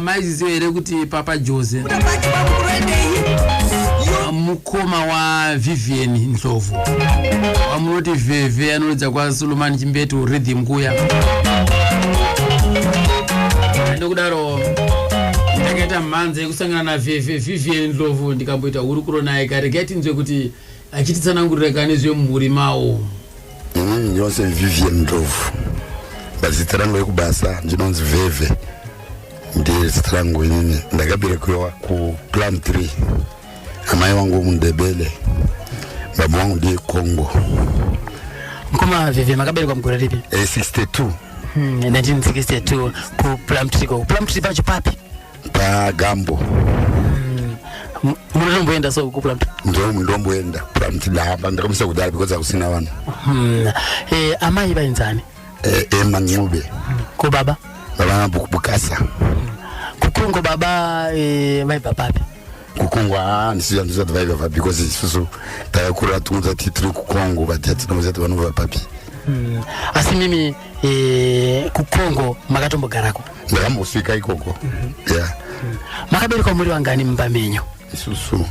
Maiziziva here kuti Papa Jose mukoma waVivian Ndlovu, wamunoti Vhevhe, anoridza kwaSulumani Chimbetu Rhythm kuya? Nokudaro ndakaita mhanza yekusangana naVhevhe Vivian Ndlovu, ndikamboita hurukuro naye. Karegai tinzwe kuti achititsanangurira kane zvemumhuri mawo. Inini ndinonzi Vivian Ndlovu, pazita rangu rekubasa ndinonzi Vhevhe, ndiye zita rangu. Inini ndakaberekewa kuPlumtree. Amai vangu muNdebele, baba vangu ndiye Congo. Mukoma Vhevhe, makaberekwa mugore ripi? 62. 1962 kuPlumtree. Ko kuPlumtree pacho papi? PaGambo. Munotomboenda so kuPlumtree? Ndomboenda Plumtree, ndahamba ndakamisa kudhara because hakusina vanhu. Amai vainzani? Emma Ncube. Ko baba? Baba Bukasa. KuKongo baba vaibva papi? KuKongo handisati vaibva papi, because isusu takakura tinozati tiri kuKongo, but hatinozati vanobva papi. Asi mimi kuKongo makatombogarako? Ndakambosvika ikoko, yeah. Makaberekwa muri vangani mumba menyu? Isusu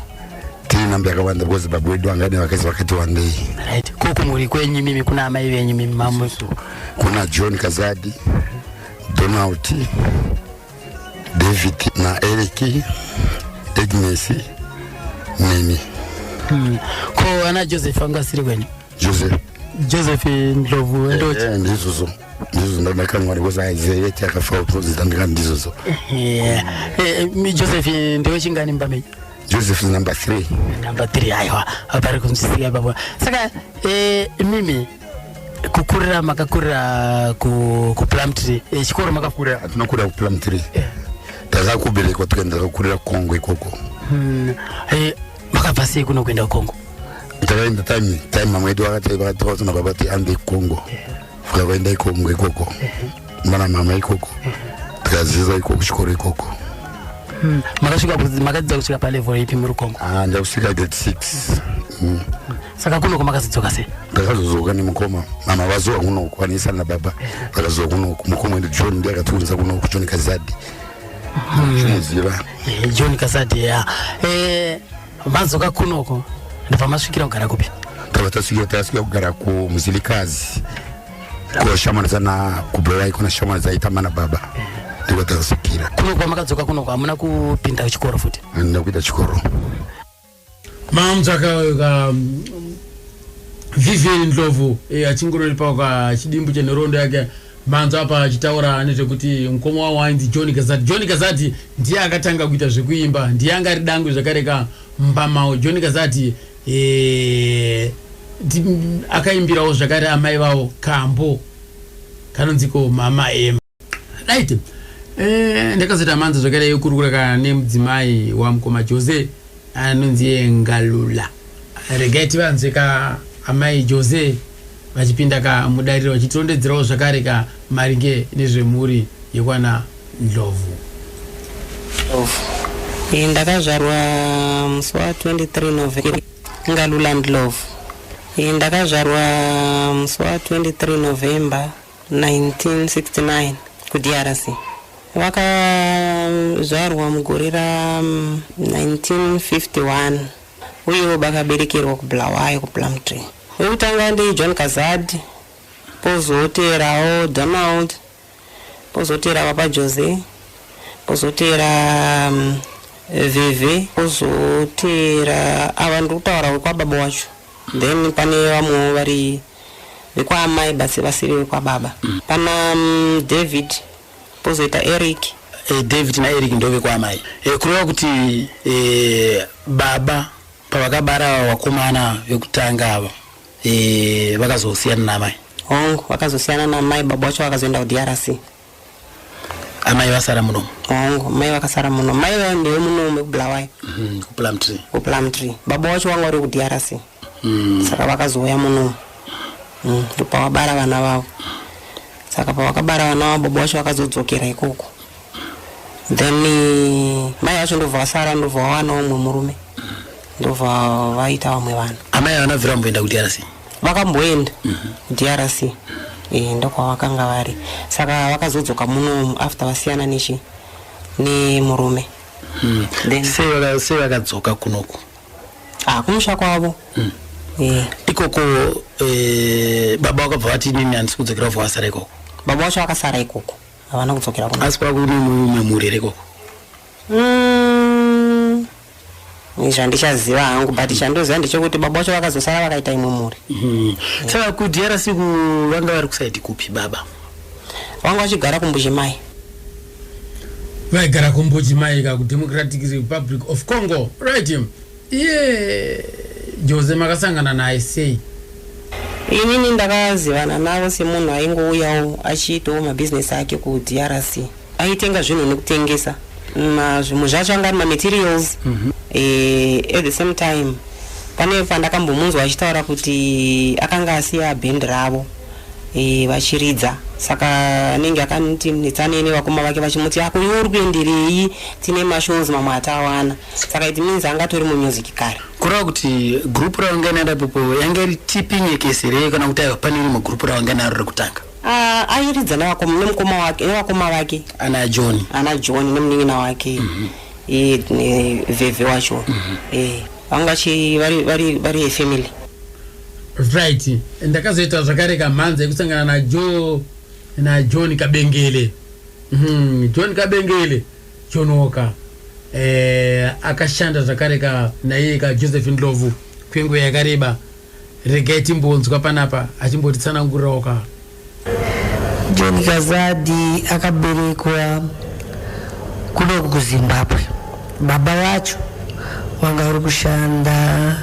tiri namba yakawanda because baba wedu angane vakazi vakati wandei. Right, ko kumhuri kwenyu mimi, kuna amai venyu mimi mamu? Kuna John Kazadi, Donald, David naEric, Agnes neni. Ko ana Joseph anga asiri kwenyu? Joseph? Joseph Ndlovu ndochi. Ndizvozvo, ndizvo ndandakangwani because aizeyeti akafa ndika ndizvozvo. Joseph ndewechingani mumba menyu? Joseph is number 3. Number 3, aiwa, pari kunzwisika ipapo. Saka mimi kukurira, makakurira kuPlumtree, chikoro makakurira? Hatina kurira kuPlumtree, takakuberekwa tukaenda, takakurira Congo ikoko. Makabva sei kuno kuenda kuCongo? Takaenda time mama edu vakatona baba ti ande Congo, tikaenda ikongo ikoko mana mama ikoko, tikaziza ikoko chikoro ikoko. Makasvika makadzidza kusvika palevel ipi muri Congo? Ah, ndakusvika grade 6. Saka kunoko makazidzoka sei? Ndakazodzoka nemukoma. Mama vazoka kunoku, vanoisana nababa vakazoka kunoku. Mukoma wedu John ndiye akatiunza kunoku, John Kazadi chinoziva. John Kazadi, ya. Madzoka kunoko, ndobva masvikira kugara kupi? Tava tasvika, tasvika kugara kuMuzilikazi, koshamwaridzana kuBulawayo, kuna shamwari dzaitamba nababa, ndiko takasvikira. Kunoko pamakadzoka kunoko hamuna kupinda chikoro futi? Handina kuita chikoro. Mamutsvaka ka Vivian Ndlovu, achingororipa ka chidimbu chenhoroondo yake. Manzwa apa achitaura nezvekuti mukoma wavo ainzi John Kazati. John Kazati ndiye akatanga kuita zvekuimba, ndiye anga ari dangwe zvakare ka mbamao. John Kazati akaimbirawo zvakare amai vavo kambo kanonziko Mama Ema. Right, ndakazoita manza zvakare yekurukura kana nemudzimai wamukoma Jose anonzi Ngalula. Regai tivanzwe ka amai Jose vachipinda ka mudariro, vachitirondedzerawo zvakare ka maringe nezvemhuri yekwana Ndlovu. Ndakazvarwa musi wa23 November, Ngalula Ndlovu. Ndakazvarwa musi wa23 November 1969 kuDRC. Vakazvarwa mugore ra1951, uyewo vakaberekerwa kuBulawayo, kuPlumtree. Wekutanga ndiJohn Kazadi, pozoteerawo Donald, pozoteera Papa Jose, pozoteera Vhevhe, pozoteera ava ndiri kutaura wekwababa wacho. Then pane vamwewo vari vekwaamai basi, vasiri vekwababa. Pana David, pozoita Eric. David naEric ndo vekwaamai. Kureva kuti baba pavakabara vakomana vekutanga ava, vakazosiyana naamai? Hongu, vakazosiyana namai. Baba wacho vakazoenda kuDRC. Amai vasara munomu? Hongu, mai vakasara muno. Mai vavo ndewe munomu wekuBulawayo. KuPlumtree? KuPlumtree. Baba wacho vanga vari kuDRC. Saka vakazouya munomu, ndopavabara vana vavo. Saka pavakabara vana vavo, baba vacho vakazodzokera ikoko. Then mai vacho ndobva vasara, ndobva vawana umwe murume, ndobva vaita vamwe vana. Amai havana bvira vamboenda kuDRC? Vakamboenda kuDRC, ndokwavakanga vari. Saka vakazodzoka munomu after vasiyana nechi Nemurume. Then Sei vakadzoka kunoku? Ah, kumusha kwavo. Ikoko baba vakabva vati, "Inini handisi kudzokera," vabva vasara ikoko? Baba vacho vakasara ikoko, havana kudzokera kuno. Asi kwakune mumwe mhuri here ikoko? Zvandichaziva hangu, but chandoziva ndechekuti baba vacho vakazosara vakaita imwe mhuri. Saka kuDRC vanga vari kusaidi kupi baba? Vanga vachigara kuMbujimai. Vaigara kuMbujimai ka, kuDemocratic Republic of Congo, right? Iye Jose makasangana naye sei? Inini ndakazivana navo semunhu aingouyawo achiitawo mabhizinesi ake kuDRC, aitenga zvinhu nekutengesa. Zvimwe zvacho anga ari mamaterials. At the same time pane pandakambomunzwa achitaura kuti akanga asiya bhendi ravo vachiridza, saka anenge akanoti netsanei nevakoma vake vachimuti, "Ako iwe uri kuenderei? Tine mashows mamwe atawana." Saka it means angatori mumusic kare. Kureva kuti gurupu ravanga naro ipopo yange iri Tipinyekese rei, kana kuti aiwa, pane rimwe gurupu ravanga naro rekutanga? Ah, airidza nemukoma wake, nevakoma vake. Ana John? Ana John nemunin'ina wake, Vhevhe wacho. Vanga vari family. Right, ndakazoita zvakare kamhanza yekusangana najo naJohn Kabengele. John Kabengele, John Walker, akashanda zvakare ka naiye kaJoseph Ndlovu kwenguva yakareba. Regai timbonzwa panapa achimbotitsanangurirawo ka. John Kazadi akaberekwa kunoku kuZimbabwe. Baba vacho vanga vari kushanda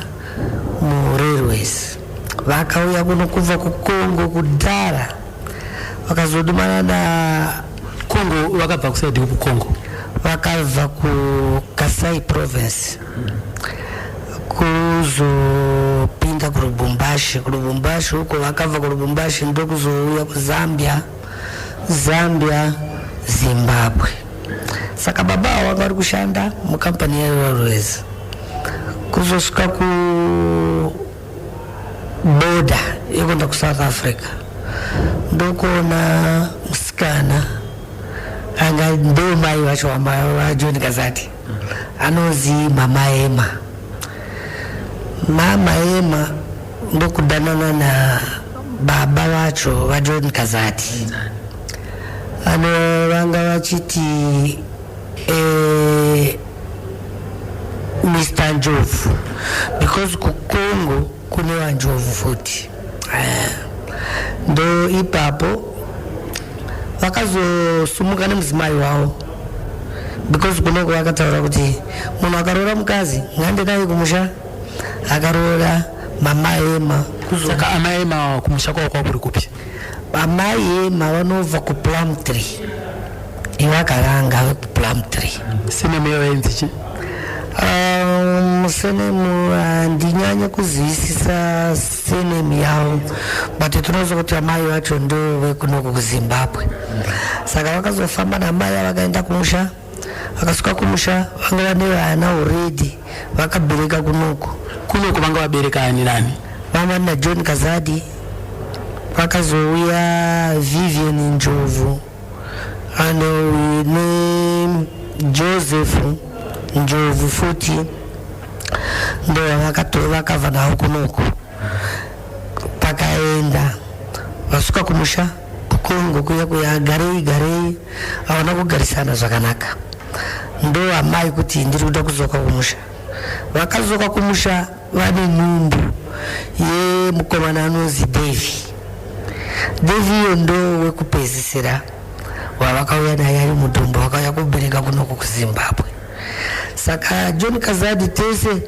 murailways. Vakauya kuno kubva kuCongo kudhara, vakazodumana na Congo, vakabva kusaidi kuCongo? Vakabva kuKasai Province, kuzopinda kuLubumbashi. KuLubumbashi uko, vakabva kuLubumbashi ndokuzouya kuZambia, Zambia, Zimbabwe. Saka baba avo vanga vari kushanda mukampani yerailways. Kuzosvika kuboda yekuenda kuSouth Africa, ndokuona musikana anga ndo mai vacho vaJohn Kazati, anonzi Mama Ema. Mama Ema ndokudanana na baba vacho vaJohn Kazati, ano vanga vachiti Mr Njovu, because kuCongo kune vaNjovu futi. Ndo ipapo vakazosumuka nemudzimai wavo, because kunoko vakataura kuti munhu akaroora mukadzi ngande naye kumusha. Akaroora Mama Ema. Saka amai Ema kumusha kwavo kwakuri kupi? Amai Ema vanobva kuPlumtree, ivakaranga vekuPlumtree. Surname yavo yainzi chi? Surname handinyanya kuzivisisa surname yavo, but tinozwa kuti amai vacho ndo vekunoko kuZimbabwe. Saka vakazofamba namai avakaenda kumusha. Vakasvika kumusha vanga vane vana already, vakabereka kunoku. Kunoku vanga vabereka ani nani? Vanga naJohn Kazadi, vakazouya Vivian Njovu ano neJoseph Njovu futi, ndo vakabva navo kunoku. Pakaenda vasvika kumusha kuCongo kuya kuya, garei garei havana kugarisana zvakanaka. Ndo amai kuti, "Ndiri kuda kudzoka kumusha." Vakadzoka kumusha vane nhumbu yemukomana anonzi Davi. Davi iyo ndo wekupedzisira wavakauya naye ari mudumbu, vakauya kubereka kunoku kuZimbabwe. Saka John Kazadi tese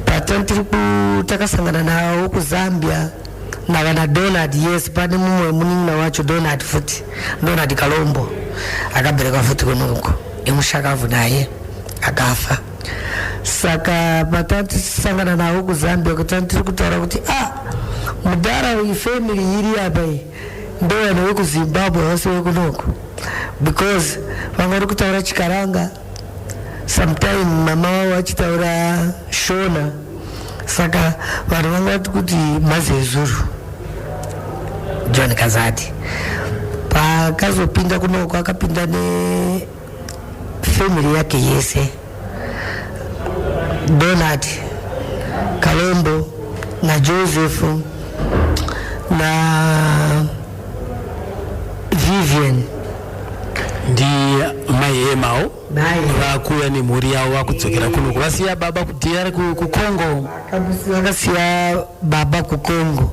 patantiri takasangana navo kuZambia navana Donald. Yes, pane mumwe munin'ina wacho Donald futi, Donald Kalombo, akaberekwa futi kunoku, imushakavhu naye akafa. Saka patantisangana navo kuZambia, kuti tiri kutaura kuti, "Ah, mudhara, iyi family iri apa iyi ndo vanhu vekuZimbabwe, vasi vekunoku," because vanga vari kutaura Chikaranga, sometime mama vavo vachitaura Shona. Saka vanhu vanga vati kuti mazezuru. John Kazadi paakazopinda kunoko, akapinda. Family yake yese, Donald Kalombo na Joseph na Vivian. Ndi mai Emawo. Mai. Vakuuya nemhuri yavo, vakudzokera kuno, vasiya baba kuDR kuCongo. Vakasiya baba kuCongo.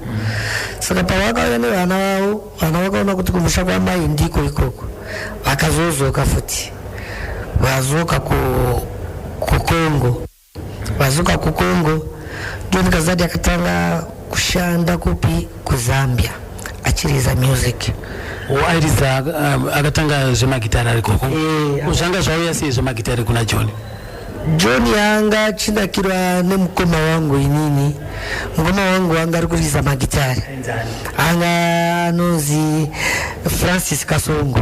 Saka pavakauya nevana vavo, vana vakaona kuti kumusha kwamai ndiko ikoko. Vakazozoka futi, vazoka kuCongo. Vazoka kuCongo, John Kazadi akatanga kushanda kupi? KuZambia, achiriza music. Airidza, akatanga zvemagitari ari koko. Eh. Zvanga zvauya sei zvemagitari kuna John? John anga achinakirwa nemukoma wangu inini. Mukoma wangu anga ari kuriza magitari, anga anonzi Francis Kasongo.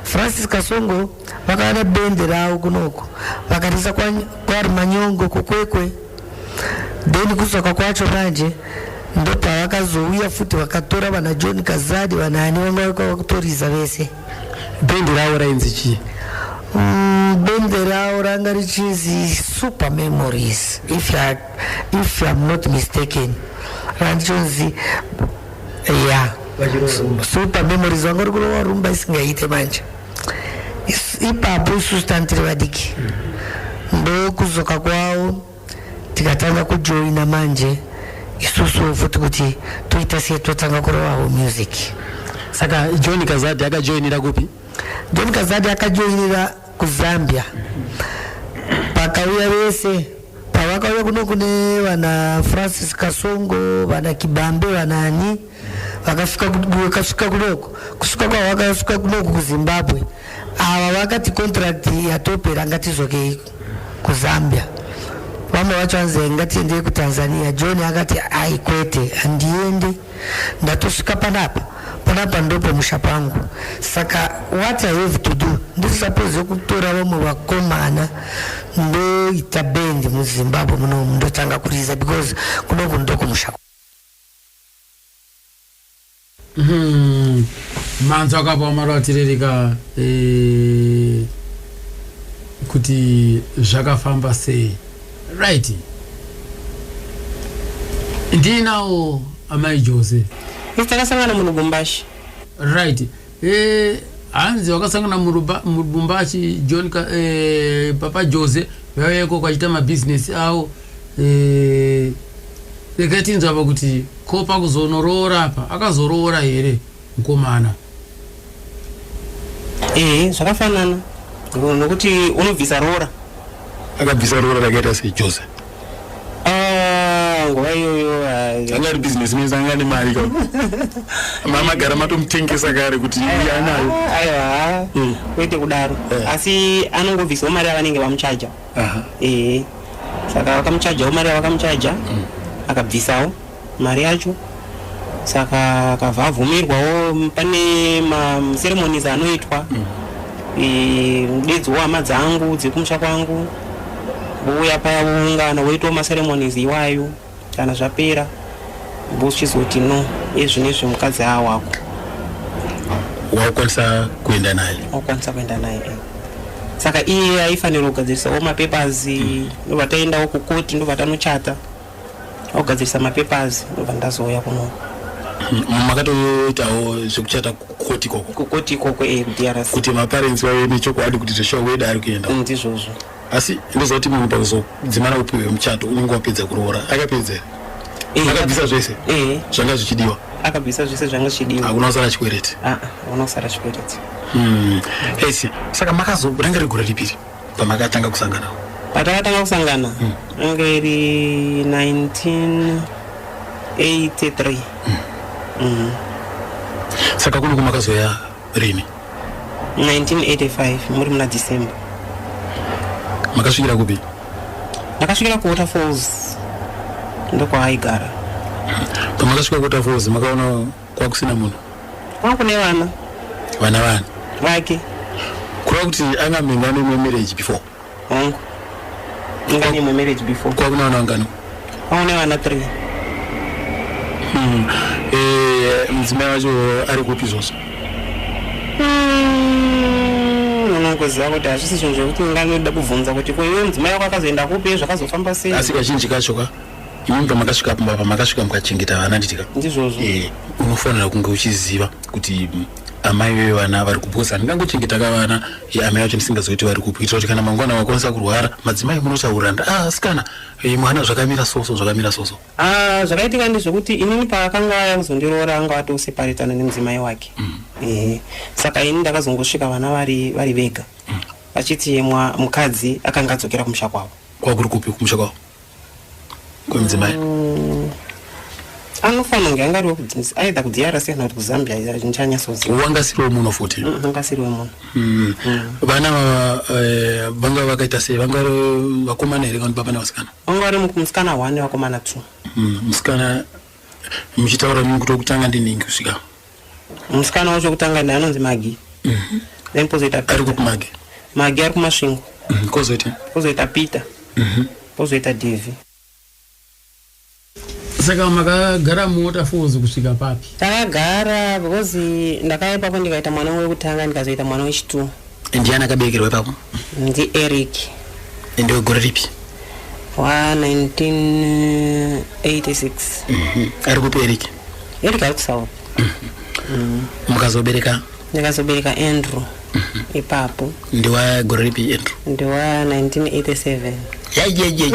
Francis Kasongo vakava nebhendi ravo kunoko, vakarisa kwari Manyongo kuKwekwe. Then kuzoka kwacho manje ndopavakazouya futi, vakatora vana John Kazadi, vanani vanga vakutoriza vese. Bhendi ravo rainzi chii? Bende ravo ranga richinzi Super Memories, if I'm not mistaken, randichonzi ya Super Memories. Vanga ri kurova rumba isingaite manje. Ipapo isusu tani tiri vadiki, ndokuzoka kwavo tikatanga kujoina manje isusu futi kuti toita sei, totanga kurovawo music. Saka John Kazadi akajoinira kupi? John Kazadi akajoinira kuZambia pakauya vese. Pavakauya kuno kune vana Francis Kasongo, vana Kibambe, vanani, vakasvika kunoko. Kusvika kwavakasvika kunoko kuZimbabwe, ava vakati contract yatopera, ngatizokei kuZambia. Vamwe vacho vanzi ngatiendei kuTanzania. John akati, "Ai, kwete, handiende, ndatosvika panapa. Panapa ndopomusha pangu. Saka what I have to do, ndiri suppose kutora vamwe vakomana, ndoita band muZimbabwe munomu, ndotanga kuriza because kunoku ndokumusha." Manzwa akapa maratirereka kuti zvakafamba sei. Right, ndinawo amai Jose. Isi takasangana muLubumbashi. Right, hanzi wakasangana muLubumbashi. John papa Jose vauyeko kwachiita mabhizinesi avo. Regai tinzwa apa kuti ko pakuzonoroora apa, akazoroora here mukomana? Ehe, zvakafanana nokuti unobvisa roora. Akabvisa roora rakaita sei Jose? Ah, nguva iyoyo Anga ari business man, anga ane mari ka. Mamagara matomutengesa kare kuti iye anayo? Aiwa, kwete kudaro. Asi anongobvisawo mari yavanenge vamuchaja. Ehe, saka vakamuchajawo mari yavakamuchaja, akabvisawo mari yacho. Saka akabva abvumirwawo. Pane maceremonies anoitwa, mudedzi hama dzangu dzekumusha kwangu vouya paya, voungana, voitawo maceremonies iwayo. Kana zvapera, vochizoti, "No, ezvinezvi mukadzi awako." Wakukwanisa kuenda naye? Wakwanisa kuenda naye, eh. Saka iye aifanira kugadzirisawo mapapers. Ndobva taendawo kukoti, ndobva tanochata, ogadzirisa mapapers, ndobva ndazouya kuno. Makatoitawo zvekuchata kukoti ikoko? Kukoti ikoko, kuDRC. Kuti maparents vave nechokwadi kuti zveshuwa wedu ari kuenda. Ndizvozvo. Asi ndoziva kuti munhu pakuzodzimana kupiwe muchato unenge wapedza kuroora. Akapedza here? Akabvisa zvese zvanga zvichidiwa? Akabvisa zvese zvanga zvichidiwa. Hakuna kusara chikwereti? Aa, hakuna kusara chikwereti. Esi saka makazo ranga rigore ripiri pamakatanga kusangana? Patakatanga kusangana anga iri 1983. Saka kuno kumakazoya rini? 1985, muri muna December. Makasvikira kupi? Ndakasvikira kuWaterfalls, ndokwaaigara. Pamakasvika kuWaterfalls, makaona kwakusina munhu? Kwanga kune vana. Vana vani? Vake. Kureva kuti anga mingane imwe marriage before? Hongu, inga neimwe marriage before. Kwakuna vana vangani? Kwanga kune vana 3. Mudzimai wacho ari kupi izvozvo? Munongoziva kuti hazvisi zvinhu zvekuti ndinganoda kubvunza kuti ko iwe mudzimai wako akazoenda kupi, zvakazofamba sei. Asi kazhinji kacho ka, imimi pamakasvika pamba, pamakasvika mukachengeta vana, nditika? Ndizvozvo. Unofanira kunge uchiziva kuti amai vevana vari kupi, because handingangochengeta ka vana, amai vacho ndisingazivi kuti vari kupi, kuitira kuti kana mangwana vakwanisa kurwara, madzimai munotaurira, ah, asikana, mwana zvakamira soso, zvakamira soso. Ah, zvakaitika ndezvekuti inini paakanga aya kuzondiroora anga atoseparetana nemudzimai wake. Ehe, saka ini ndakazongosvika vana vari vega, vachiti mukadzi akanga adzokera kumusha kwavo. Kwakuri kupi kumusha kwavo kwemudzimai? Anofanira kunge anga ari aida kuDRC kana kuti kuZambia, ndichanyatsoziva. Wangasiriwo muno futi? Angasiriwe muno. Vana vava vanga vakaita sei? Vanga vari vakomana here kana kuti baba nevasikana? Vanga vari musikana one, nevakomana two. Musikana muchitaura mimi kuti wekutanga ndinhingi kusvika? Musikana wacho wekutanga ndi anonzi Magi, then pozoita Ari Peter. kupi Magi? Magi ari kuMasvingo. Kozoti? Pozoita Peter, pozoita Devi. Saka makagara muWaterfalls kusvika papi? Takagara because ndakauya ipapo ndikaita mwana wekutanga, ndikazoita mwana wechitu. Ndiani akaberekerwa ipapo? Ndi Eric. Ndewegore ripi? Wa 1986. Ari kupi Eric? Eric ari kuSouth. Mukazobereka? Ndikazobereka Andrew ipapo. Ndewagore ripi Andrew? Ndewa 1987. Yayeyeye,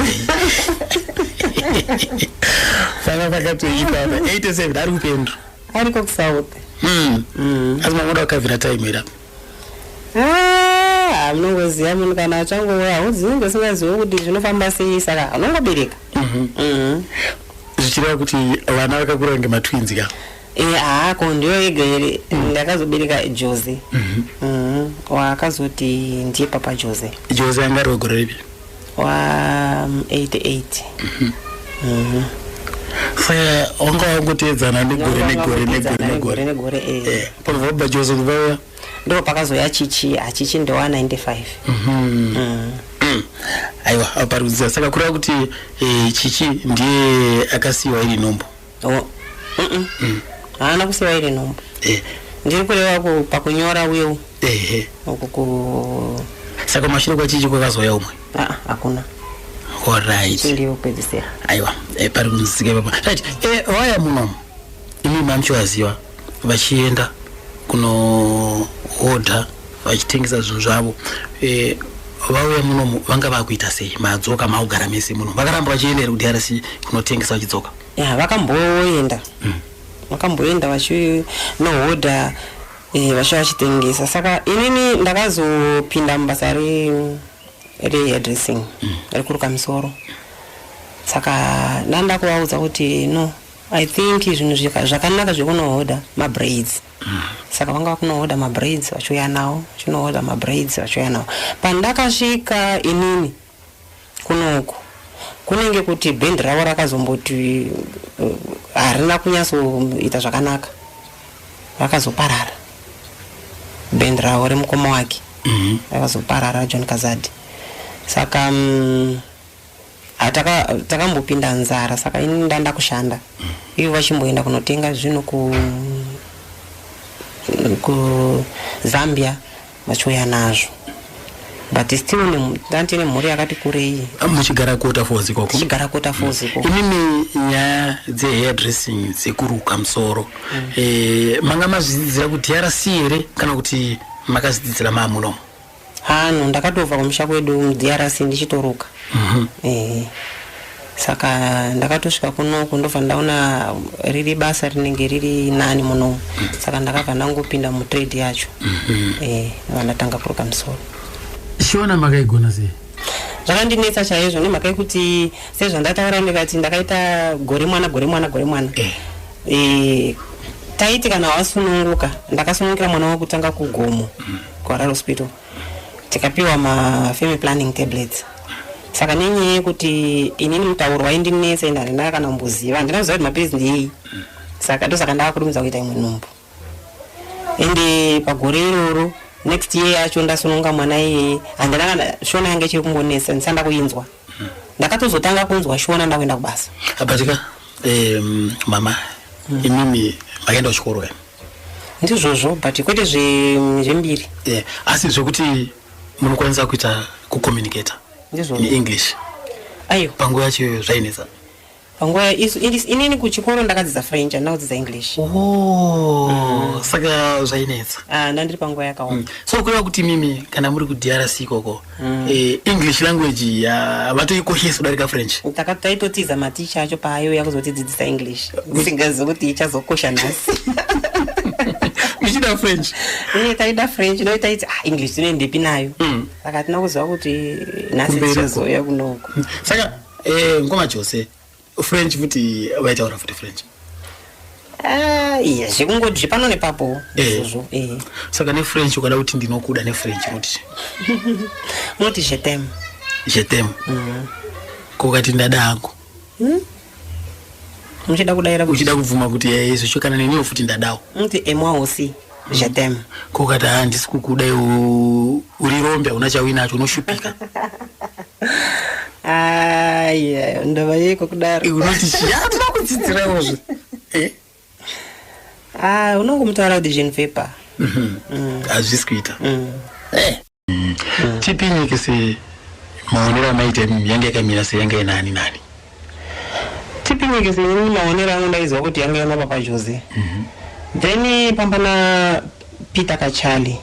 saka pakatoipa apa. 87, ari kupi Andrew? Ariko kuSouth. Asi mangoda kukavhira time here apa? Ah, munongoziva munhu kana achangouya haudzinenge usingazivi kuti zvinofamba sei, saka unongobereka. Zvichireva kuti vana vakakura kunge matwins ka? Haako ndiyo yega here, ndakazobereka Jose. Wakazoti ndiye Papa Jose. Jose anga ari wegore ripi? Wa 88. Saka wanga wangoteedzana negore negore negore negore? Negore negore. Panobva kubva Jose kubvauya? Ndo pakazoya Chichi, achichi ndewa 95. Aiwa, pari kudzidza. Saka kureva kuti Chichi ndiye akasiyiwa iri nhombo? Oh, Haana kusiyiwa iri nhombo. Ndiri kureva pakunyora will. Ehe. Uku ku Saka mashure kwaChichi kwakazouya umwe? Ah, hakuna. Alright. Ndiyo kupedzisira. Aiwa, pari kunzwisika ipapo. Right, vaya muno imi mamuchivaziva vachienda kunohodha vachitengesa zvinhu zvavo, vauya munomu vanga vakuita sei? Madzoka maugara mese muno, vakaramba vachienda here kuDRC kunotengesa vachidzoka? Ya, vakamboenda vachinohodha, vachiva vachitengesa. Saka inini ndakazopinda mubasa rehairdressing, rekuruka misoro. Saka ndanda kuvaudza kuti no, I think zvinhu zvakanaka zvekunohodha mabraids. Saka vanga vakunohodha mabraids vachiuya nawo, vachinohodha mabraids vachiuya nawo. Pandakasvika inini kunoku, kunenge kuti bhendi ravo rakazomboti harina kunyatsoita zvakanaka, rakazoparara bhendi ravo remukoma wake. Rakazoparara, John Kazadi. Saka takambopinda nzara. Saka ini ndanda kushanda, ivo vachimboenda kunotenga zvinhu kuZambia vachiuya nazvo, but still ndandine mhuri yakati kurei. Muchigara kuWaterfalls ikoko? Tichigara kuWaterfalls ikoko. Imimi nyaya dzehairdressing, dzekuruka musoro, manga mazvidzidzira kuDRC here kana kuti makazvidzidzira maamunomo? Hano ndakatobva kumusha kwedu muDRC ndichitoruka. Saka ndakatosvika kunoku, ndobva ndaona riri basa rinenge riri nani munomu. Saka ndakabva ndangopinda mutrade yacho. Ndobva ndatanga kuruka musoro. Shona makaigona sei? Zvakandinetsa chaizvo, nemhaka yekuti sezvandataura ndikati ndakaita gore mwana, gore mwana, gore mwana. Taiti kana wasununguka, ndakasunungukira mwana wekutanga kuGomo, kuHarare Hospital, tikapiwa mafamily planning tablets. Saka nenyaya yekuti inini mutauro waindinetsa, ende handina kana kumboziva, handina kuziva kuti mapirizi ndeyei. Saka ndosaka ndakakurumidza kuita imwe nhumbu. Ende pagore iroro, next year yacho ndasununga mwana iyeye, handina kana Shona, yange ichiri kungonetsa, ndisanda kuinzwa. Ndakatozotanga kunzwa Shona ndakuenda kubasa. Abatika, mama, imimi makaenda kuchikoro here? Ndizvozvo, but kwete zvembiri. Asi zvekuti munokwanisa kuita kucommunicata Ndizvozvo. neEnglish? Aiwa. Panguva yacho iyoyo zvainetsa? Panguva inini kuchikoro ndakadzidza French, handina kudzidza English. Oh, saka zvainetsa. Ah, ndandiri panguva yakaoma. So kureva kuti mimi kana muri kuDRC ikoko, English language vatoikoshesa kudarika French? Taitotiza maticha acho paaiuya kuzotidzidzisa English, ndisingazivi kuti ichazokosha nhasi. Muchida French? Taida French no taiti, ah, English tinoendepi nayo? Saka hatina kuziva kuti nhasi Kumberi. tichazouya kunoku. Saka ngoma Jose, French futi vaitaura futi French? Ah, iya, zvekungoti zvepano nepapo. Izvozvo. Saka neFrench, ukada kuti ndinokuda neFrench unoti? Unoti "Je t'aime". Je t'aime. Kokati ndada hangu? Muchida kudayira kuti? Uchida kubvuma kuti izvo kana neniwo futi ndadawo. Unoti "Et moi aussi je t'aime". Kokati ha, handisi kukuda, iwe uri rombe, hauna chawinacho, unoshupika? Aya, ndava yeiko kudaro? Unoti chi? Hatina kudzidzirawo. Ah, unongomutaura kuti "Je ne veux pas". Hazvisi kuita. Tipinyikise maonero amaita imimi, yanga yakamira sei, yanga inani nani? Tipinyikise, inini maonero angu ndaiziva kuti yanga ina Papa Jose, then pambana Peter Kachali.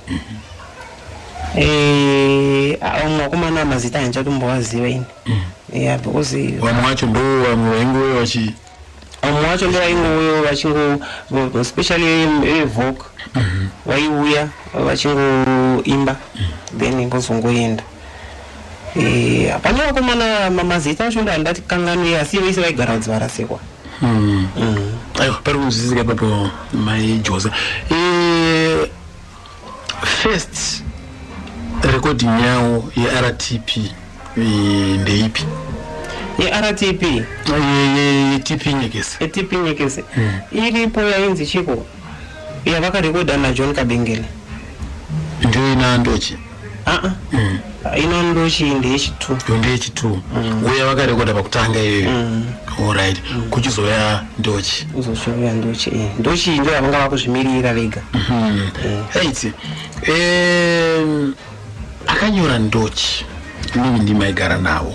Vamwe vakomana mazita handichatombovaziva ini, yeah, because Vamwe vacho ndo vamwe vaingouya vachi Vamwe vacho ndo vaingouya vachingo, especially veVok, vaiuya vachingoimba then vozongoenda. Pane vakomana mazita acho ndo handati kanganwi, asi vese vaigara kuDzivarasekwa. Aiwa, pari kunzwisisika ipapo, mai Josa. First recording yawo yeRTP ndeipi? YeRTP? YeTP Nyekese. YeTP Nyekese iripo, yainzi chiko, yavakarekodha naJohn Kabengele. Ndiyo ina Ndochi? Aa, ina Ndochi ndeyechi2. Yo ndeyechi2, uye vakarekodha pakutanga iyoyo. Alright, kuchizouya Ndochi. Uzosvouya Ndochi. Ndochi ndo yavanga vakuzvimirira vega. Right. Akanyora Ndochi, inini ndimaigara navo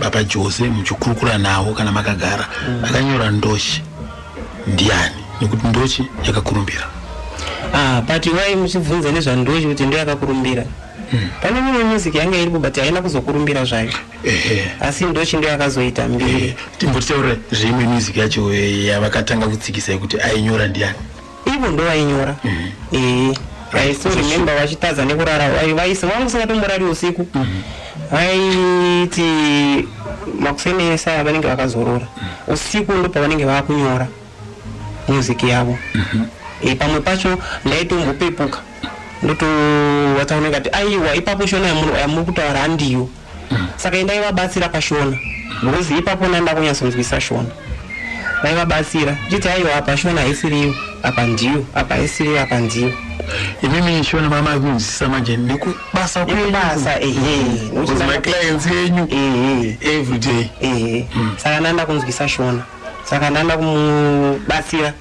Papa Jose, muchikurukura navo kana makagara, akanyora Ndochi ndiani? Nekuti Ndochi yakakurumbira. Ah, but wai muchibvunza nezvaNdochi kuti ndo yakakurumbira? Pane mimwe music yanga iripo, but haina kuzokurumbira zvayo. Asi Ndochi ndo yakazoita mbiri. Timbotitaura zveimwe music yacho yavakatanga kutsikisa yekuti ainyora ndiani? Ivo ndo vainyora. I still remember vachitadza nekurara. Vaisi vangu singatomborari usiku, vaiti makuseni ese aya vanenge vakazorora, usiku ndo pavanenge vakunyora music yavo. Pamwe pacho ndaitombopepuka ndotowataura kati, "Aiwa, ipapo Shona yamuri kutaura handiyo." Saka indaivabatsira pashona because ipapo ndanda kunyatsonzwisa Shona. Vaivabatsira chiti, "Aiwa, apa Shona haisiriyo, apa ndiyo, apa haisiriyo, apa ndiyo." Imimi Shona mama kunzwisisa manje nekubasa? Nekubasa, ehe. Because maclients enyu Ehe. every day. Ehe, saka ndanda kunzwisa Shona, saka ndanda kumubatsira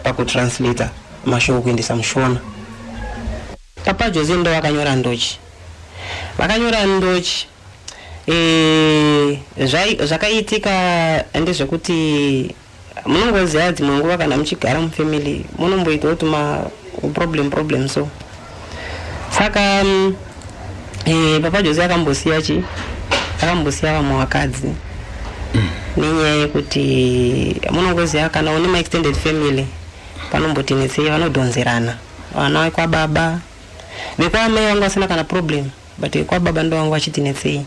pakutranslata mashoko kuendesa muShona. Papa Jose ndo vakanyora Ndochi, vakanyora Ndochi. Zvakaitika ndezvekuti munongoziva dzimwe nguva kana muchigara mufamily munomboitawo tuma problem problem. So saka Papa Jose akambosiya chi akambosiya vamwe vakadzi nenyaya yekuti munongoziva kana une maextended family panombotinetsei, vanodhonzerana vana vekwababa. Vekwamai vanga vasina kana problem, but vekwababa ndo vanga vachitinetsei.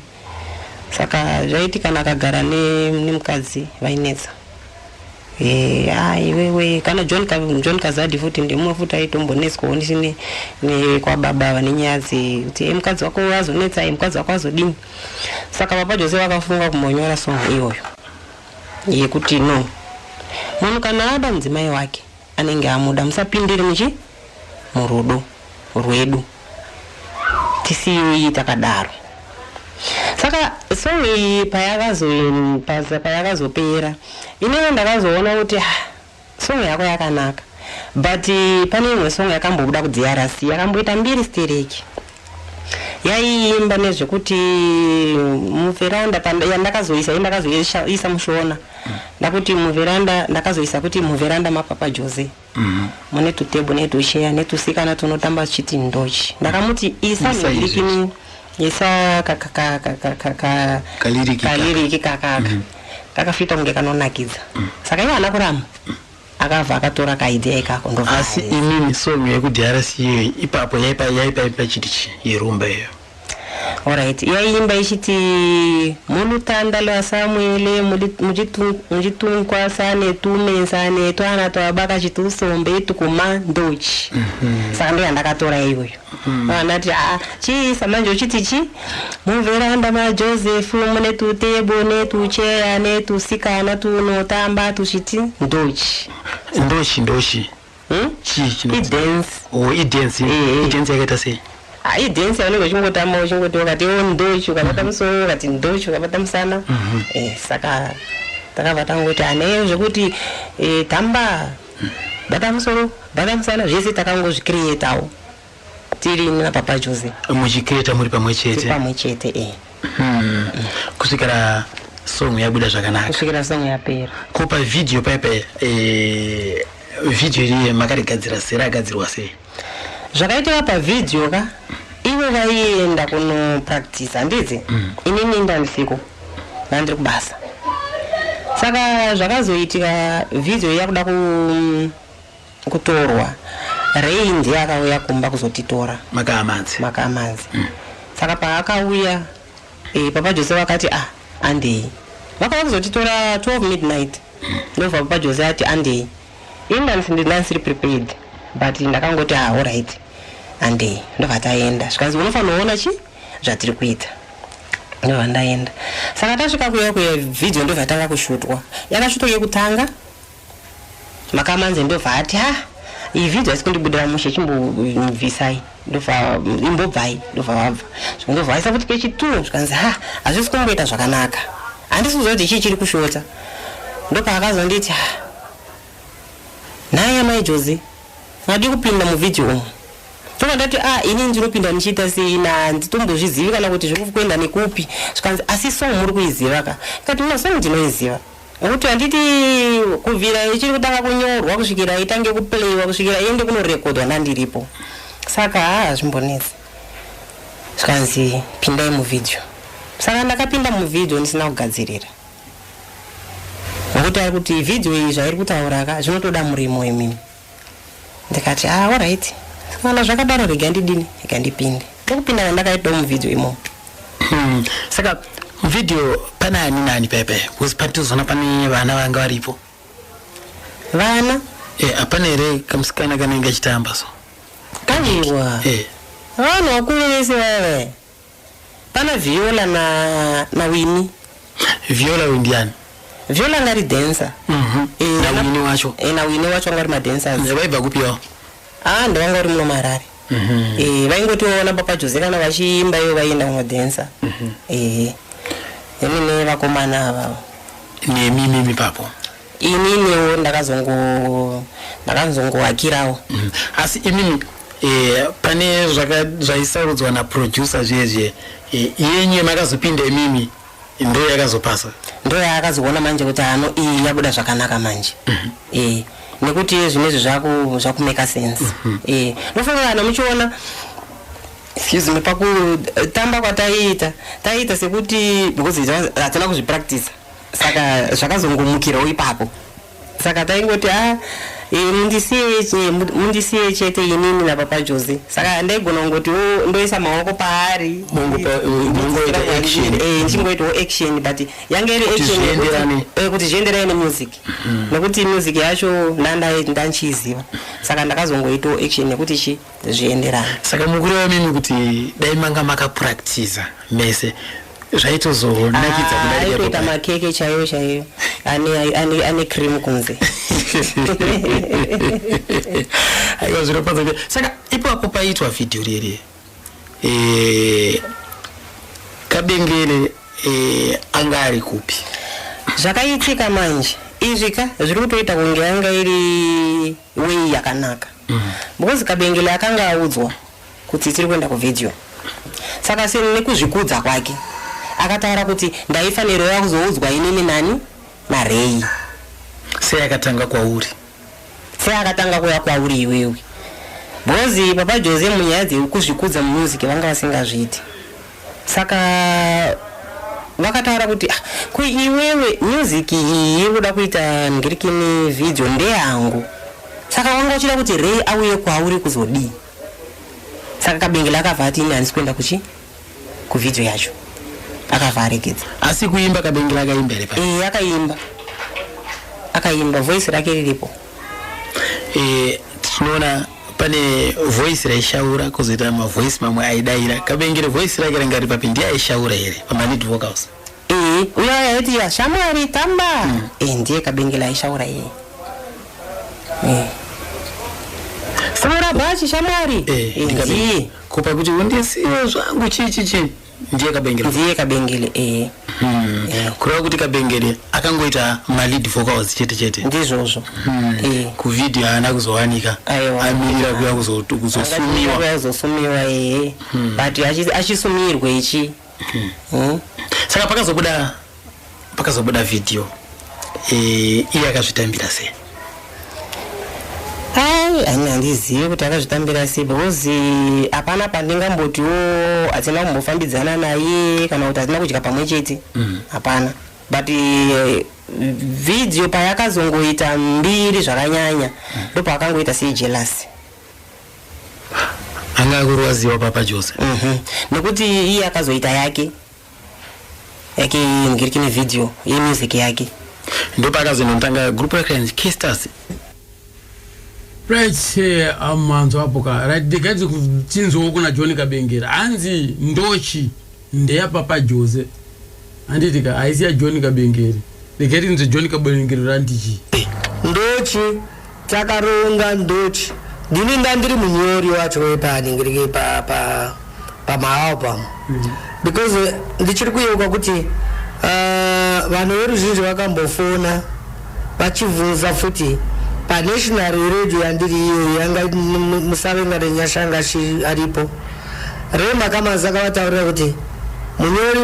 Saka zvaiti kana akagara nemukadzi vainetsa. Ah, iwewe kana John Kazadi futi ndimumwe futi aitombonetswawo nekwababa vane nyaya dzekuti, "Mukadzi wako azonetsa, mukadzi wako azodini." Saka Papa Jose vakafunga kumbonyora song iyoyo yekuti no, munhu kana ada mudzimai wake anenge amuda, musapindire muchi murudo rwedu, tisiyei takadaro. Saka song iyi payakazopera, inenge ndakazoona kuti, ah, song yako yakanaka. But pane imwe song yakambobuda kuDRC, yakamboita mbiri stereki, yaiimba nezvekuti muveranda yandakazoisa, yandakazoisa muShona, ndakuti muveranda, ndakazoisa kuti muveranda mapapa Jose mune tutebo netusheya netusikana tunotamba chiti ndochi. Ndakamuti isa Isa izvi. ndirikini, isa Kalyric. Kalyric kakaka kakafita kunge kanonakidza. Saka iye haana kuramba, akabva akatora kaidea ikako, ndobva Asi aisa. Imimi song yekuDRC iyoyo ipapo yaipa chiti chi yerumba iyo? Alright, yaimba ichiti mulutanda lwa Samuele muchitunkwa sane tume sane twana twabaka chitusombe tukuma ndochi. Saka ndo yandakatora iyoyo. Vanati a chiisa manje uchiti chi muveranda maJosefu mune tutebo netucheya netusikana tunotamba tuchiti ndochi. Ndochi, ndochi? Hmm? Chii chino? Idance. O, idance? Eh, eh. Idance yakaita sei? Idance yaunenge uchingotamba, uchingoti ukati o ndochi, ukabata musoro ukati ndochi, ukabata musana. Saka takabva tangoti ane zvekuti tamba, bata musoro, bata musana, zvese takangozvicreatawo tiri napapa Jose. Muchicreata muri pamwe Tiri chete? Pamwe chete. Kusvikira song yabuda zvakanaka. Kusvikira song yapera. Ko pavhidhiyo paipa, vhidhiyo iriye makarigadzira sei? Ragadzirwa sei? Zvakaitika pavhidhiyo ka, ivo vaienda kunopractice, handidzi? Inini ndandisiko, ndandiri kubasa. Saka zvakazoitika, vhidhiyo yakuda kutorwa, Rei ndiye akauya kumba kuzotitora. Makamanzi? Makamanzi. Saka paakauya, papa Jose vakati, "Ah, andei." Vakauya kuzotitora 12 midnight. Ndobva papa Jose ati, "Andei." Ini ndandisiri prepared, but ndakangoti, "Ah, alright, andei." Ndobva taenda, zvikanzi, "Unofanira kuona chi zvatiri kuita." Ndobva ndaenda. Saka tasvika kuya kuya, vhidhiyo ndobva tanga kushutwa. Yakashutwa yekutanga, Makamanzi ndobva ati, "Ha, iyi vhidhiyo haisi kundibudira mushe, chimbobvisai." Ndobva imbobvai, ndobva vabva. Ndobva vaisa futi kechi2, zvikanzi, "Ha, hazvisi kumboita zvakanaka, handisi kuziva kuti chii chiri kushota." Ndopaakazonditi, "Ha, nhai amai Jose, madi kupinda muvhidhiyo umu?" Tobva ndati, "A, ini ndinopinda ndichiita sei? Na handitombozvizivi kana kuti zviri kuenda nekupi." Zvikanzi, "Asi song muri kuiziva ka?" Ikati, "No, song ndinoiziva, nekuti handiti kubvira ichiri kutanga kunyorwa kusvikira itange kuplayiwa, kusvikira iende kunorekodwa, ndandiripo, saka haa, hazvimbonetsi." Zvikanzi, "Pindai muvhidhiyo." Saka ndakapinda muvhidhiyo ndisina kugadzirira, nekuti ari kuti vhidhiyo iyi zvairi kutaura ka zvinotoda murimo imimi. Ndikati, "Ah, alright, kana zvakadaro rega ndidini, rega ndipinde." Ndokupinda kwandakaitawo muvhidhiyo imomo. Saka muvhidhiyo pane ani nani paipai? Because patizoona pane vana vanga varipo. Vana? Hapana here kamusikana kanenge achitamba so? Kaiwa. Vanhu vakuru vese vava. Pana Viola na Wini. Viola uyu ndiani? Viola ngari dancer. Nawini wacho? Nawini wacho angari madancers. Vaibva kupiwa? Ah, ndovanga uri muno Marare. Vaingotiona papa Jose kana vachiimba, ivo vaienda kunodhensa. Inini vakomana avavo. Nemimimi papo? Ininiwo ndakazongovakirawo. Asi imimi, pane zvaisarudzwa naproducer zviye, yenyu makazopinda imimi ndo yakazopasa? Ndo yaakazoona manje kuti hano iyi yabuda zvakanaka manje, nekuti zvinezvi zvakumeka sense. Ndofunga kana muchiona, excuse me, pakutamba kwataiita, taiita sekuti because hatina kuzvipractice, saka zvakazongomukirawo ipapo. Saka taingoti, a mundisiye chete inini napapa Jose." Saka ndaigona kungoti o ndoisa maoko paari. Mungoita action. Ndichingoitawo action, but yange iri Kuti action zvienderane. Kuti zvienderane nemusic, nekuti music yacho ndanchiiziva, saka ndakazongoitawo action yekuti chi zvienderane. Saka mukureva mimi kuti dai manga makapractiza mese zvaitozonakidza Ah, kudarika aitoita ipapo? Makeke chaiyo chaiyo ane cream kunze. Aiwa, zvinofadza. Saka ipapo paitwa vhidhiyo riri, Kabengele anga ari kupi? Zvakaitika manje, Izvi ka zviri kutoita kunge yanga iri way yakanaka, because Kabengele akanga audzwa kuti tiri kuenda kuvhidhiyo. Saka se nekuzvikudza kwake akataura kuti ndaifanirwa kuzoudzwa inini nani naRay. Sei akatanga kwauri? Sei akatanga kuuya kwauri iwewe? Because Papa Jose munyaya dzekuzvikudza mumusic vanga vasingazviiti. Saka vakataura kuti, "Ah, ko iwewe music iyi iri kuda kuita ngirikini vhidhiyo ndeyangu, saka wanga uchida kuti Ray auye kwauri kuzodii?" Saka Kabengele akabva ati, "Ini handisi kuenda kuchi kuvhidhiyo yacho." Akabva aregedza. Asi kuimba Kabengele akaimba here pa? Ee, akaimba, akaimba, voice rake riripo. Tinoona pane voice raishaura, kuzoita mavoice mamwe aidayira. Kabengele voice rake ranga riri papi? Ndiye aishaura here pamalead vocals? Ee, uyo aiti, "Ya shamwari tamba." Ee, ndiye Kabengele aishaura iye. Ee. "Saura bhachi shamwari." Ee, ndiye. Kupa kuti undisiye zvangu chii chii chii, ndiye Kabengele? Ndiye Kabengele, ee. Kureva kuti Kabengele akangoita malead vocals chete chete? Ndizvozvo. Ee. Kuvhidhiyo haana kuzowanika? Aiwa. Amirira kuya kuzosumiwa. Kuya kuzosumiwa, ee, but achisumirwe ichi. Saka pakazobuda vhidhiyo, iye akazvitambira sei? Ai, ani handizivi kuti akazvitambira sei, because hapana pandingambotiwo hatina kumbofambidzana naye kana kuti hatina kudya pamwe chete, hapana. But vhidhiyo payakazongoita mbiri zvakanyanya, ndopaakangoita sei jealous. Anga akurwadziwa Papa Jose. Nekuti iye akazoita yake yake ngirikini vhidhiyo yemusic yake. Ndopakazonotanga group rakainzi Castas. Right, manzwa apo ka. Right, ndikati tinzwawo kuna John Kabengera. Hanzi ndochi ndeyaPapa Jose, handiti ka? Haisi yaJohn Kabengere. Regai tinzwe John Kabengere randichi. Ndochi takaronga ndochi, ndini ndandiri munyori wacho wepaningirike pa pamaalbum, because ndichiri kuyeuka kuti vanhu veruzhinji vakambofona vachibvunza futi panational radio yandiri iyoyo, yanga Musavenga neNyashanga aripo. Remakamazi akavataurira kuti munyori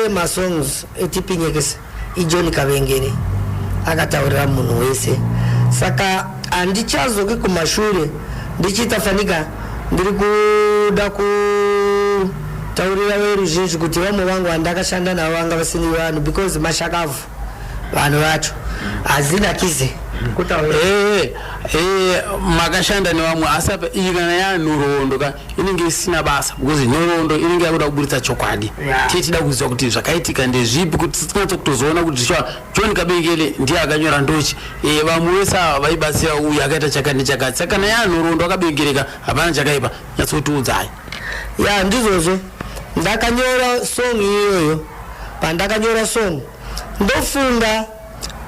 wemasongs etipinyekese iJohn Kavengere. Akataurira munhu wese. Saka handichazoki kumashure ndichiita fanika ndiri kuda kutaurira veruzhinji kuti vamwe vangu vandakashanda navo vanga vasini vanhu, because mashakavhu vanhu vacho hazinakize kutaura. Makashanda nevamwe, asi apa iyi kana yanhoroondo ka inenge isina basa, because nhoroondo inenge yakuda kuburitsa chokwadi. Tiye tida kuziva kuti zvakaitika ndezvipi, kuti tinyatso kutozoona kuti zvichiwa John Kabengele ndiye akanyora ndochi, vamwe vese ava vaibatsira, uyu akaita chakati nechakati. Saka kana yanhoroondo akabengereka, hapana chakaipa, nyatsotiudzai. Ya, ndizvozvo. Ndakanyora song iyoyo. Pandakanyora song, ndofunga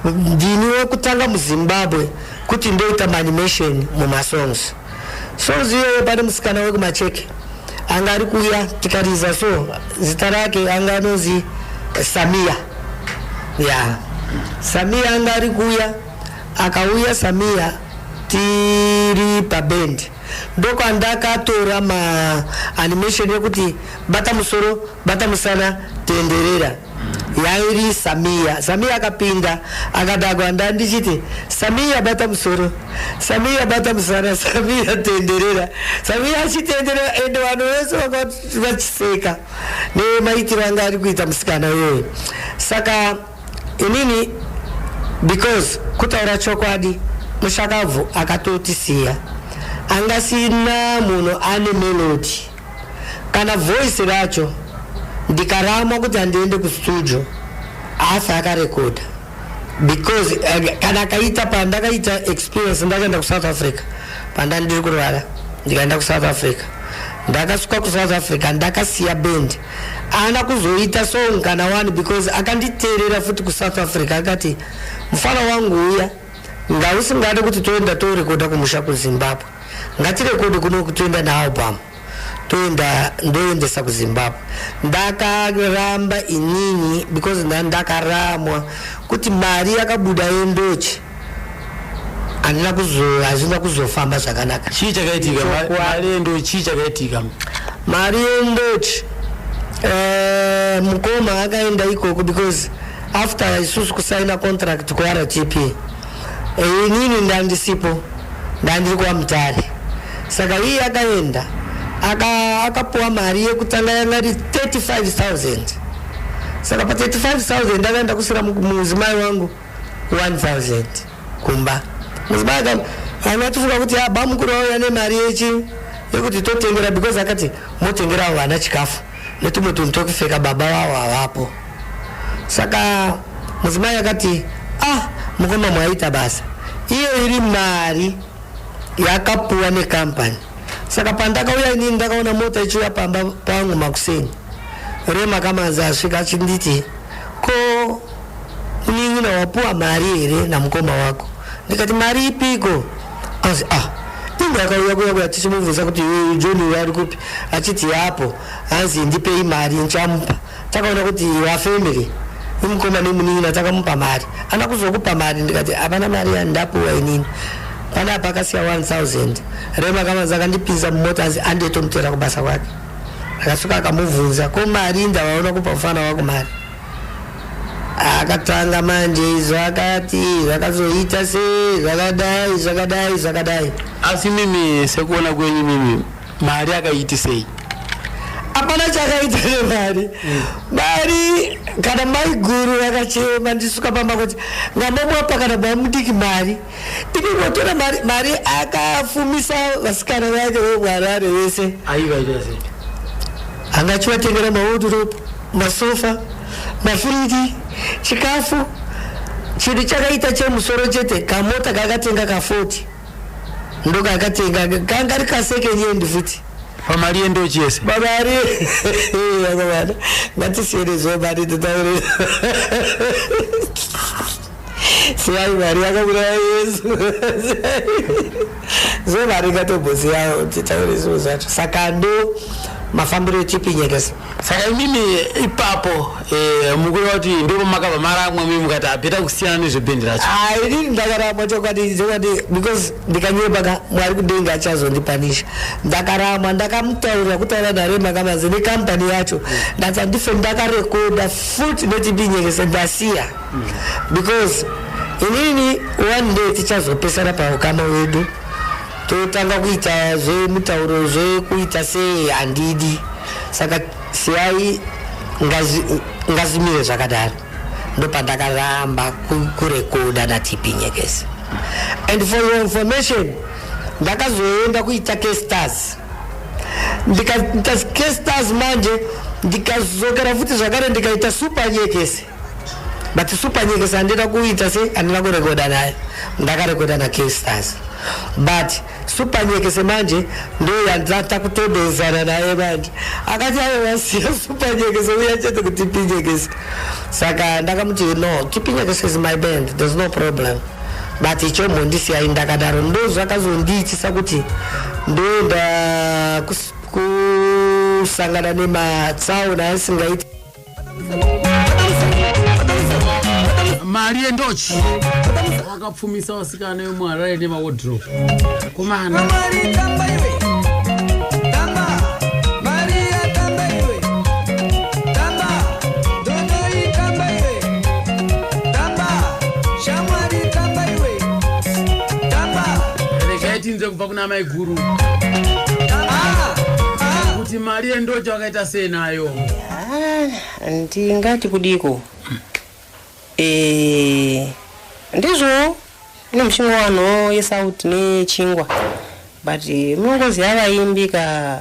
ndini wekutanga muZimbabwe kuti ndoita maanimation mumasongs. Songs iyoyo, pane musikana wekuMacheke anga ari kuuya, tikariza. So zita rake anga anonzi Samia. Ya, Samia anga ari kuuya. Akauya Samia tiri pabend, ndokwandakatora maanimation ekuti bata musoro, bata musana, tenderera. Yairi Samia. Samia akapinda akadagwa, ndandichiti, "Samia bata musoro, Samia bata musana, Samia tenderera." Samia achitenderera, ende vanhu vese vanga vachiseka nemaitiro anga ari kuita musikana iyoyo. Saka inini, because kutaura chokwadi, mushakabvu akatotisiya angasina munhu ane melody kana voice racho. Ndikaramwa kuti handiende kustudio, afi akarekodha, because kana akaita pandakaita experience, ndakaenda kuSouth Africa panda ndiri kurwara. Ndikaenda kuSouth Africa, ndakasvika kuSouth Africa ndakasiya band. Haana kuzoita song kana one, because akanditeerera futi kuSouth Africa akati, "Mufana wangu uya ngausingade kuti toenda torekodha kumusha kuZimbabwe, ngatirekodhe kuno, kutoenda nealbum." Toenda, ndoendesa kuZimbabwe. Ndakaramba inini because ndakaramwa kuti mari yakabuda yendochi handina kuzo, hazvina kuzofamba zvakanaka. Chii chakaitika? Mari yendo, chii chakaitika? Mari yendochi, mukoma akaenda ikoko because after isusu kusaina contract kuRTP, inini ndandisipo, ndandiri kwaMutare. Saka iye akaenda, akapuwa mari yekutanga yanga iri 35,000. Saka pa 35,000 akaenda kusira mudzimai wangu 1000 kumba. Mudzimai angatifunga kuti aba mukuru wauya nemari yechi yekuti totengera, because akati motengerawo vana chikafu netumwe tunhu twekupfeka, baba vavo havapo. Saka mudzimai akati, "Ah, mukoma, mwaita basa." Iyo iri mari yakapuwa nekampani. Saka pandakauya inini, ndakaona mota ichiuya pamba pangu makuseni. Rema Kamanzi asvika achinditi, "Ko munin'ina, wapuwa mari here namukoma wako?" Ndikati, "Mari ipiko?" Anzi, "Ah, inge akauya kuya kuya." Tichimubvunza kuti, "Uyu John uyu ari kupi?" Achiti yapo. Hanzi, "Ndipei mari nchamupa." Takaona kuti wafamily imukoma nemunin'ina, takamupa mari. Ana kuzokupa mari? Ndikati, "Hapana mari yandapuwa inini panapa." Akasiya 1000. Rema Kamanzi akandipinza mumota, anzi andetomutera kubasa kwake. Akasvika akamubvunza, "Ko mari ndavaona kupa mufana wako mari?" Akatanga manje zvakati zvakazoita sei, zvakadai, zvakadai, zvakadai. Asi mimi, sekuona kwenyu mimi, mari akaiti sei? Hapana chakaita nemari. Mari kana mai guru vakachema ndisuka pamba kuti ngamomwapa kana bamudiki mari imi motora mari. Mari akafumisa vasikana vake vemuHarare vese. Aiva ita sei? Anga achivatengera mawardrobe, masofa, mafiriji, chikafu. Chinhu chakaita chemusoro chete kamota kakatenga ka40, ndokakatenga, kanga ri kasecond hand futi. Pamari yendochi yese? Pamari yakamana. Ngatisiyene mari, titaure. Siyai mari, yakauraya Yesu. Zo mari ngatombosiyawo, titaure zvinhu zvacho. Saka ndo mafambiro echipinyekesa. Saka imimi ipapo, mukureva kuti ndipo makabva maramwa mimi, mukati hapeta kusiyana nezvebhendi racho? Ah, inini ndakaramwa chokwadi, chokwadi, because ndikanyeba ka, Mwari kudenga achazondipanisha. Ndakaramwa, ndakamutaurira, kutaura naRema Kamanzi nekampani yacho. Ndati handife ndakarekoda futi nechipinyekese, ndasiya, because inini one day tichazopesana paukama wedu, totanga kuita zvemutauro zvekuita sei, handidi. Saka siyai, ngazimire zvakadaro. Ndopandakaramba kurekoda naTP Nyekese. And for your information, ndakazoenda kuita Kstars, ndikaita Kstars manje, ndikazokera futi zvakare, ndikaita Super Nyekese. But Super Nyekese handina kuita se, handina kurekoda nayo. Ndakarekoda naKstars, but Super Nyekese manje ndo yandata kutodezana naye manje. Akati, "Aiwa, siya Super Nyekese, uya chete kuTP Nyekese." Saka ndakamuti, "No, TP Nyekese is my band, there's no problem, but ichombondisiyai ndakadaro." Ndo zvakazondiitisa kuti ndoenda kusangana nematsaona asingaiti. Mari yendochi wakapfumisa vasikana vemuHarare nemawardrobe komana. Mari tamba iwe, tamba Maria, tamba iwe, tamba Dodoi, tamba iwe, tamba Shamwari, tamba iwe, tamba. Regai tinzwe kubva kuna mai guru Ah, ah. kuti mari yendochi wakaita sei nayo. Ah, ndingati kudiko? Ndizvo ine mushingo yesauti nechingwa, but munongoziva vaimbi ka,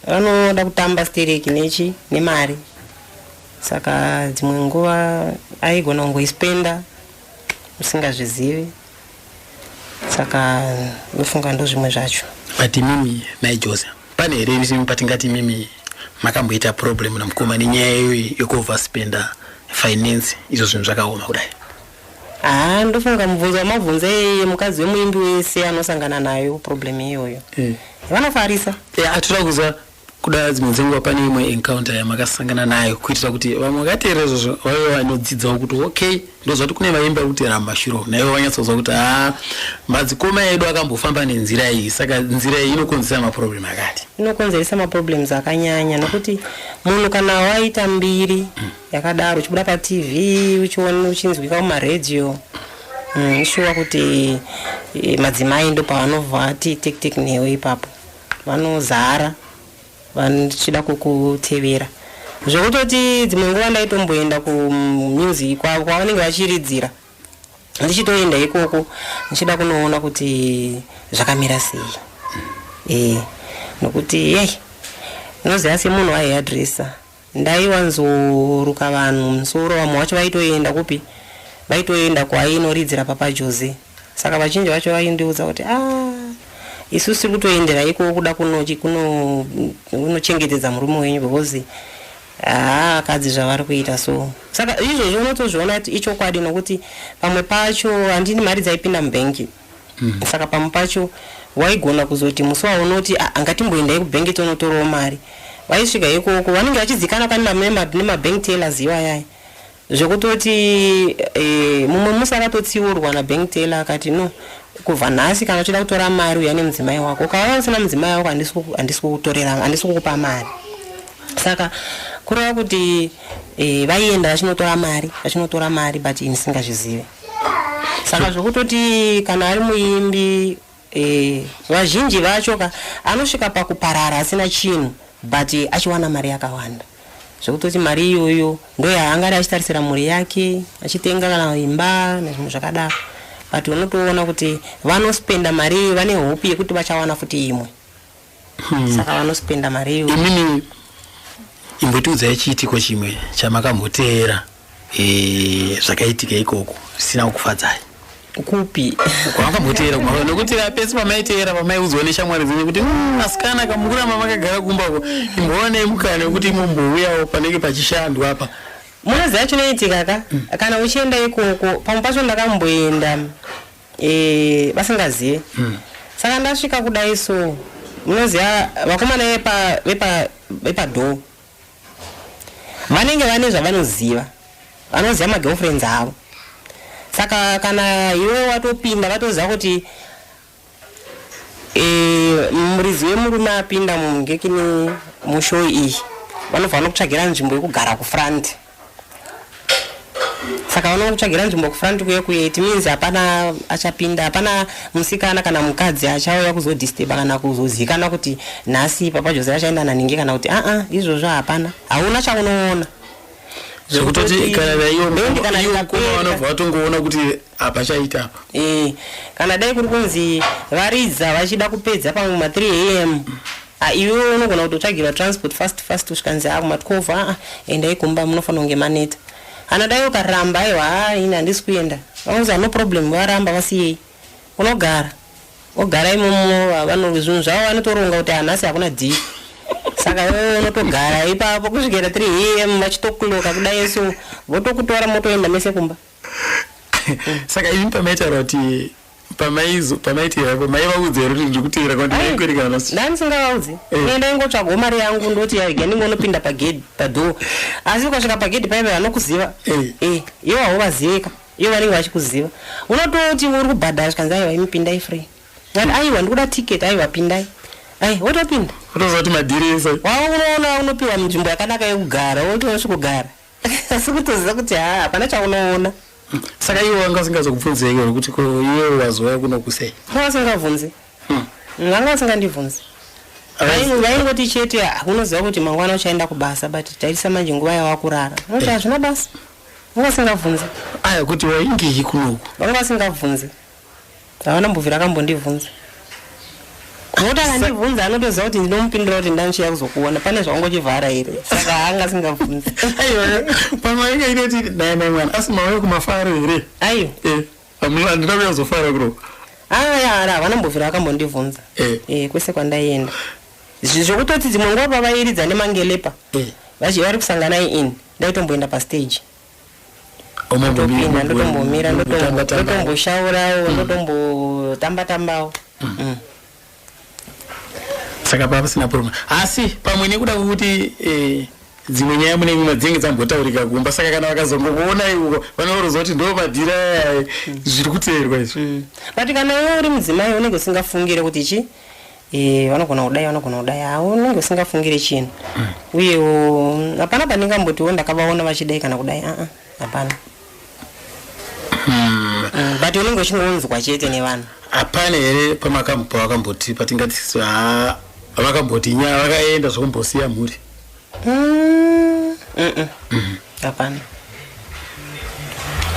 vanoda kutamba stereki nechi nemari. Saka dzimwe nguva aigona kungoispenda musingazvizivi. Saka ndofunga ndo zvimwe zvacho. But mimi nai Jose, pane here imi patingati mimi makamboita problem namukoma nenyaya iyoyi yekuoverspenda finance, izvo zvinhu zvakaoma kudai? Haa, ndofunga mubvunzo wamabvunza iyeye mukadzi wemuimbi wese anosangana nayo problem iyoyo. Vanofarisa. Atoda kuziva kuda dzimwe dzenguva pane imwe encounter yamakasangana nayo, kuitira kuti vamwe vakateerera izvozvo vave vanodzidzawo kuti okay, ndozvati kune vaimbi vari kuteera mumashure umu, naivo vanyatsozwa kuti haa, madzikoma edu akambofamba nenzira iyi, saka nzira iyi inokonzeresa maproblem akati. Inokonzeresa maproblems akanyanya, nokuti munhu kana waita mbiri yakadaro, uchibuda paTV, uchiona, uchinzwika mumaredhiyo, ishuwa kuti madzimai ndo pavanobva vati tek tek newe ipapo, vanozara vachida kukutevera, zvekutoti dzimwe nguva ndaitomboenda kumusic kwavo kwavanenge vachiridzira, ndichitoenda ikoko ndichida kunoona kuti zvakamira sei, nokuti yei, unoziva, semunhu wahairdresser, ndaiwanzoruka vanhu musoro. Vamwe vacho vaitoenda kupi? Vaitoenda kwainoridzira Papa Jose. Saka vazhinji vacho vaindiudza kuti, "A, isusu tiri kutoendera ikoko kuda kunochengetedza murume wenyu, because haa, akadzi zvavari kuita so." Saka izvozvo unotozviona kuti ichokwadi, nokuti pamwe pacho handini mari dzaipinda mubhengi. Saka pamwe pacho waigona kuzoti musi waunoti, "Ah, ngatimboendai kubhengi tonotorawo mari," vaisvika ikoko vanenge vachizikanwa kani nemabank tellers iwayaya, zvekutoti mumwe musi akatotsiurwa nabank teller, akati, "No, kubva nhasi kana uchida kutora mari, uya nemudzimai wako. Ukauya usina mudzimai wako, handisi kukutorera, handisi kukupa mari." Saka kureva kuti vaienda vachinotora mari, vachinotora mari, but ini singazvizive. Saka zvokutoti kana ari muimbi, vazhinji vacho ka anosvika pakuparara asina chinhu, but achiwana mari yakawanda, zvekutoti mari iyoyo ndo yaangari achitarisira mhuri yake, achitenga kana imba nezvimwe zvakadaro. But unotoona kuti vanospenda mari iyo vane hope yekuti vachawana futi imwe. Saka vanospenda mari iyoyo. Imimi imbotiudzai chiitiko chimwe chamakamboteera, zvakaitika ikoko zvisina kukufadzai. Kupi? Kwamakamboteera kumafaro, nekuti pese pamaiteera, pamaiudzwa neshamwari dzenyu kuti, asikana, kamukuramba makagara kumbako, imbowanai mukana wekuti mumbouyawo panenge pachishandwa apa." Munoziva chinoitika ka, kana uchienda ikoko, pamwe pacho ndakamboenda vasingazive. Saka ndasvika kudai so, munoziva vakomana vepadhoo vanenge vane zvavanoziva, vanoziva magirlfriends avo. Saka kana iwe watopinda, vatoziva kuti muridzi wemurume apinda mungekini mushow iyi, vanobva vanokutsvagira nzvimbo yekugara kufront. Saka vanokutsvagira nzvimbo kufront kuye kuye, it means hapana achapinda, hapana musikana kana mukadzi achauya kuzodisturba kana kuzozikanwa kuti nhasi Papa Jose achaenda naningi kana kuti aa, izvozvo hapana, hauna chaunoona. Zvekutoti kana naiwo Bendi kana iwo mukoma rikapera. vanobva vatongoona kuti hapachaita apa. Kana dai kuri kunzi varidza vachida kupedza pamwe ma3 am, ah, iwewe unogona kutotsvagirwa transport fast fast kusvika kuma12, aa, endai kumba, munofanira kunge maneta. Kana dai ukaramba, "Aiwa, haa, ini handisi kuenda," vanonzi, "No problem, varamba vasiyei." Unogara, wogara imomo. Zvinhu zvavo vanotoronga kuti hanhasi hakuna dhii. Saka iwewe unotogara ipapo kusvikira 3 am, vachitokloka kudai so, votokutora, motoenda mese kumba. Saka imi pamaitaura kuti pamaiteera, maivaudza here kuti ndiri kuteera kana kuti maikwerekana? Ndandisingavaudzi. Ndaingotsvagawo mari yangu, ndoti rega ndingonopinda pagedhi, padhoo. Asi ukasvika pagedhi paive vanokuziva. Iwo hauvaziveka, ivo vanenge vachikuziva. Unototi uri kubhadhara, zvikanzi, "Aiwa, imi pindai free." Ngati, "Aiwa, ndikuda ticket." "Aiwa, pindai." Ai, wotopinda. Utoziva kuti madhiri ese. Wava unoona unopiwa nzvimbo yakanaka yekugara, wotosvikogara, asi kutoziva kuti haa, hapana chaunoona. Saka ivo vanga vasingazokubvunzei here kuti ko iwewe wazouya kuno kusei? Vanga vasingabvunzi. Vanga vasingandibvunzi. Vaingoti chete, "Ah, unoziva kuti mangwana uchaenda kubasa, but tarisa manje nguva yawakurara." Unoti, "Hazvina basa." Vanga vasingabvunzi. Aya kuti waingei kunoku? Vanga vasingabvunzi, havana mbovhira akambondibvunza, nokuti akandibvunza anotoziva kuti ndinomupindura kuti ndanchiya kuzokuona, pane zvaungochivhara here? Saka anga asingabvunzi. Aiwa, pamwe ainge inoti, "Nai nai mwana, asi mauya kumafaro here?" Aiwa. Handina kuya kuzofara kuno. Aya, havana mbovhira akambondibvunza. Kwese kwandaienda, zvokutoti dzimwe nguva pavairidza nemangelepa, vari kusangana in, ndaitomboenda pastage. Ndopinda, ndotombomira, ndotomboshaurawo, ndotombotambatambawo. Saka pava pasina problem, asi pamwe nekuda kwekuti dzimwe nyaya mune mimwe dzinenge dzambotaurika kumba, saka kana vakazongokuona iko vanoroza kuti ndo madhira aya zviri kuteerwa izvi. But kana iwe uri mudzimai, unenge usingafungire kuti chi vanogona kudai, vanogona kudai. Ha, unenge usingafungire chinhu. Uyewo hapana pandingambotiwo ndakavaona vachidai kana kudai. Aa, hapana. But unenge uchingonzwa chete nevanhu. Hapana here pavakamboti, patingati ha, vakamboti nyaya vakaenda zvokumbosiya mhuri? Hapana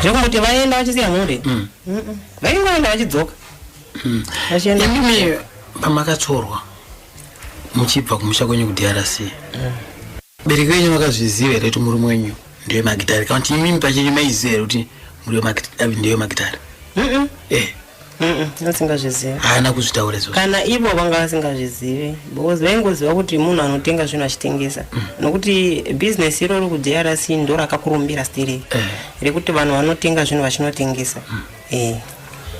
zvekumboti vaenda vachisiya mhuri. Vaingoenda vachidzoka, vachienda. Imimi pamakatorwa muchibva kumusha kwenyu kuDRC, bereki venyu vakazviziva here kuti murume wenyu ndewemagitari, kana kuti imimi pachenyu maiziva here kuti ndewemagitari? Mm-mm. Vasingazvizivi. Haana kuzvitaura izvozvo? Kana ivo vanga vasingazvizivi, because vaingoziva kuti munhu anotenga zvinhu achitengesa, nokuti bhizinesi iroro kuDRC ndo rakakurumbira still, rekuti vanhu vanotenga zvinhu vachinotengesa.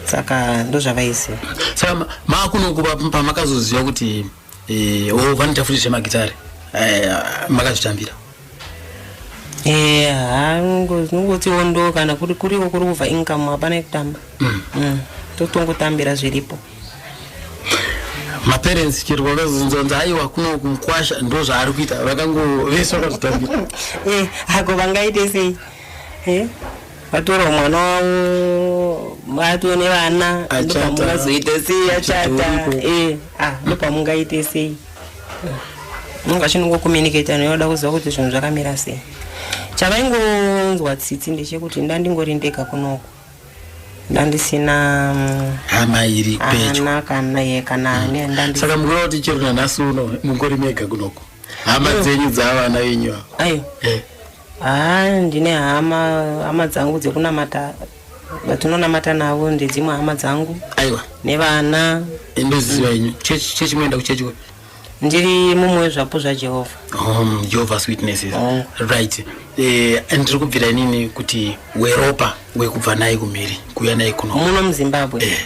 Saka ndo zvavaiziva. Saka maakunoku pamakazoziva kuti o vanoita futi zvemagitari, makazvitambira? Ha, nongotiwo ndo kana kuri kuriwo kuri kubva income, hapana yekutamba. Totongotambira zviripo. Maparents chero vakazonzwanzi aiwa, kuno kumukwasha ndo zvaari kuita, vakango vese vakazvitambira? Ako vangaite sei? Vatora mwana wavo, atone vana. Achata. Ndopamungazoita sei? Achata. Achatoripo. Ah, ndopamungaite sei? Munhu achinongocommunicata neoda kuziva kuti zvinhu zvakamira sei. Chavaingonzwa tsitsi ndechekuti ndandingori ndega kunoku, ndandisina hama iri pedyo. Hana kana ye kana ani ndandi. Saka mukureva kuti chero nanhasi uno mungori mega kunoko, hama dzenyu dzavana venyu ava? Ayo. Ha, ndine hama, hama dzangu dzekunamata, vatinonamata navo, ndedzimwe hama dzangu. Aiwa. Nevana. Ndoziva yenyu chechi. Chechi, muenda kuchechi kupi? Ndiri mumwe wezvapupu zvaJehovha. Jehovah's Witnesses. Oh. Right. Ndiri kubvira inini kuti weropa wekubva naye kumhiri kuuya naye kuno? Muno muZimbabwe?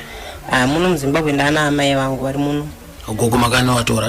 Ah, muno muZimbabwe ndaana amai vangu vari muno. Gogo makanovatora?